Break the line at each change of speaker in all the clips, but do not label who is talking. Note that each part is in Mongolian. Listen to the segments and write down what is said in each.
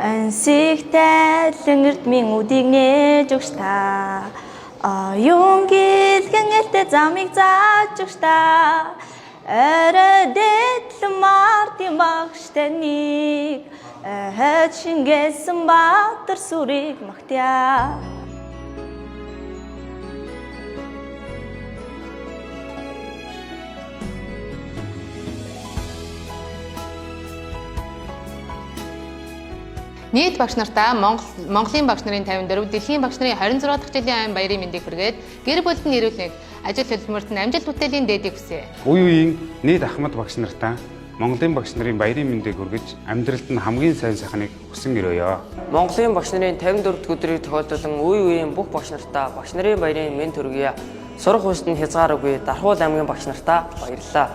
Ансиг тайлан эрдмийн үдийг нээж өгч та. Оюун гэлгэн элтэй замыг зааж өгч та. Орой дээдлэн мартын багш таныг ойд шингээсэн Баатар сүрийг магтъя.
Нийт багш нартаа Монголын багш нарын 54, дэлхийн багш нарын 26 дахь жилийн айн баярын мэндийг хүргээд гэр бүлд нь эрүүл мэнд, ажил хөдөлмөрт нь амжилт бүтээлийн дээдийг хүсье.
Үе үеийн нийт ахмад багш нартаа Монголын багш нарын баярын мэндийг хүргэж амьдралд нь хамгийн сайн сайхныг хүсэн өрөөё.
Монголын багш нарын 54 дахь өдрийг тохиолдуулан үе үеийн бүх багш нартаа багш нарын баярын мэнд хүргье. Сурах хүсэнд нь хязгааргүй Дархуул аймгийн багш нартаа баярлалаа.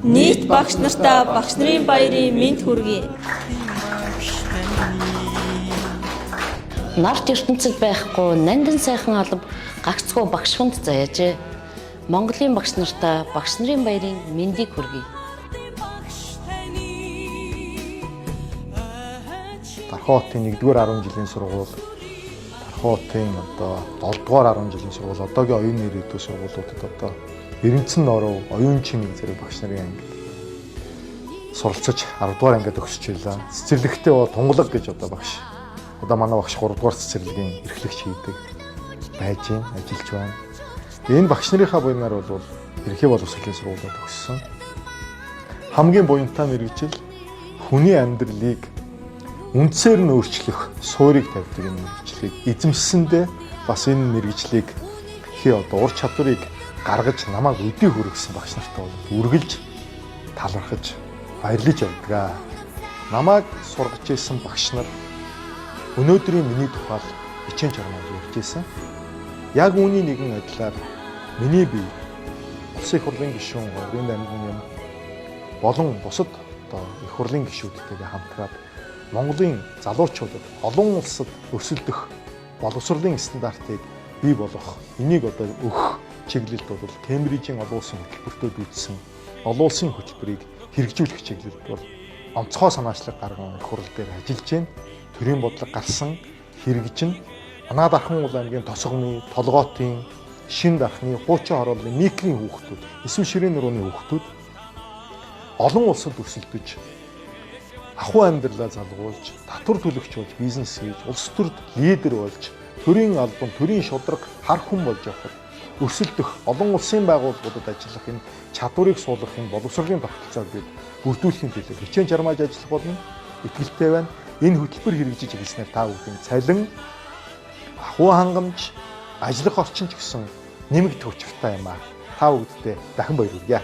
Нийт багш нартаа багш нарын баярын мэнд хүргэе.
Нарт ертөнцид байхгүй нандин сайхан алба гагцхүү багш хүнд заяажээ. Монголын багш нартаа багш нарын баярын мэндийг хүргэе.
Дархан хотын 1-р 10 жилийн сургууль, Дархан хотын одоо 7-р 10 жилийн сургууль, одоогийн оюун ирээдүйн сургуулиудад одоо Эренцэн норов, оюун чимэг зэрэг багш нарын ангид суралцаж 10-р ангид төгсөж байлаа. Цэцэрлэгтээ бол тунгалаг гэж одоо багш. Одоо манай багш 3-р цэцэрлэгийн эрхлэгч хийдэг байж гин, ажиллаж байна. Энэ багш нарынхаа буянаар бол ерхий боловсролын сургуулиуд төгссөн. Хамгийн буянтай мэргэжил хүний амьдралыг үндсээр нь өөрчлөх суурийг тавьдаг энэ мэргэжлийг эзэмшсэндээ бас энэ мэргэжлийг хий одоо ур чадварыг гаргаж намайг өдий хүргэсэн багш нартай бол үргэлж талархаж баярлаж явдаг. Намайг сургаж исэн багш нар өнөөдрийн миний тухай хичээн чармаар ярьж исэн. Яг үүний нэгэн адилаар миний бие улсын их хурлын гишүүн Горын дамжин юм болон бусад одоо их хурлын гишүүдтэйгээ хамтраад Монголын залуучуудад олон улсад өрсөлдөх боловсролын стандартыг бий болгох, энийг одоо өгөх чиглэлд бол Кембрижийн олон улсын хөтөлбөртөө дүйцсэн олон улсын хөтөлбөрийг хэрэгжүүлэх чиглэлд бол онцгой санаачлаг гарган их хурл дээр ажиллаж байна. Төрийн бодлого гарсан хэрэгжин манай Дархан уул аймгийн Тосгоны, Толгоотын, Шин дархны, Хуучин хорооллын микрийн хүүхдүүд, эсвэл ширээн нурууны хүүхдүүд олон улсад өрсөлдөж ахуй амьдралаа залгуулж, татвар төлөгч болж бизнес хийж, улс төрд лидер болж, төрийн албан, төрийн шударга хар хүн болж явхад өрсөлдөх, олон улсын байгууллагуудад ажиллах энэ чадварыг суулгах энэ боловсролын тогтолцоог бид бүрдүүлэхийн төлөө хичээн чармааж ажиллах болно. Итгэлтэй байна. Энэ хөтөлбөр хэрэгжиж эхэлснээр та бүхэн цалин, ахуй хангамж, ажиллах орчин ч гэсэн нэмэгдэх учиртай юм аа. Та бүгддээ дахин баяр хүргье.